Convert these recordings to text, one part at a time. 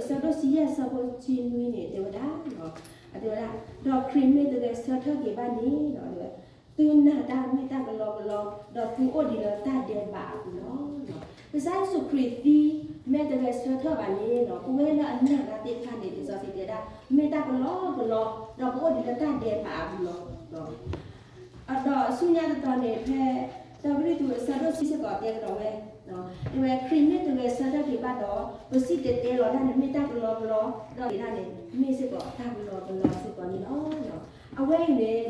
အဆၢဒိၣ်ဆံယဲၢ် အဆၢဖိဆံနွံန့ၣ် တဲဝဲဒၣ်, အတဲဝဲဒၣ်, ဒီးခရံာ်မ့ၢ်တဂဲၤဆၢထၢၣ်က့ၤဘၣ်န့ၣ်, သုနာ်တၢ်မ့ၢ်တၢ်ကလီကလီ, ဒီးသုအိၣ်ဒံးလၢတၢ်ဒဲးဘးအပူၤလီၤ. ကစၢ်ယ့ၣ်ၡူးခရံာ်သံ မ့ၢ်တဂဲၤဆၢထၢၣ်ဘၣ်န့ၣ်, ပဝဲလၢအနာ်တၢ်သ့ၣ်တဖၣ်န့ၣ် လံာ်စီဆှံတဲဒၣ် မ့ၢ်တၢ်ကလီကလီ, ဒီးပအိၣ်ဒံးလၢတၢ်ဒဲးဘးအပူၤလီၤ. ဒီးဆူညါတတီၤန့ၣ် ဖဲတၢကရံၣ်သူး အဆၢဒိၣ်ဆံ စ့ၢ်ကီးတဲကဒီးဝဲ, တဲဝဲ ခရံာ်မ့ၢ်တဂဲၤဆၢထၢၣ်က့ၤဘၣ်ဒီး, ပစံၣ်တဲၤတဲလီၤတၢ်န့ၣ် မ့ၢ်တၢ်ကလီကလီ, ဒီးက့ၤဒၣ်န့ၣ် မ့ၢ်စ့ၢ်ကီးတၢ်ကလီကလီစ့ၢ်ကီးန့ၣ်လီၤ. အဝဲအံၤန့ၣ်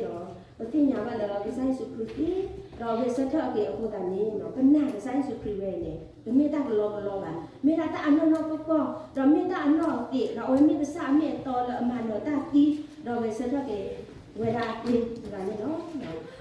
ပသ့ၣ်ညါဘၣ်လၢကစၢ်ယ့ၣ်ၡူးခရံာ်သံ, ဒီးဂဲၤဆၢထၢၣ်အက့ၤအဃိသတးန့ၣ်, ပနာ်ကစၢ်ယ့ၣ်ၡူးခရံာ်ဝဲအံၤန့ၣ် တမ့ၢ်တၢ်ကလီကလီဘၣ်, မ့ၢ်ဒၣ်တၢ်အနီၢ်နီၢ်ကီၢ်ကီၢ်, ဒီးမ့ၢ်တၢ်အနီၢ်အသံး, ဒီးအဝဲမ့ၢ်ကစၢ်အမ့ၢ်အတီလၢအမၤနၢၤတၢ်သံ, ဒီးဂဲၤဆၢထၢၣ်က့ၤဝဲဒၣ်အသ့တဂၤန့ၣ်လီၤ.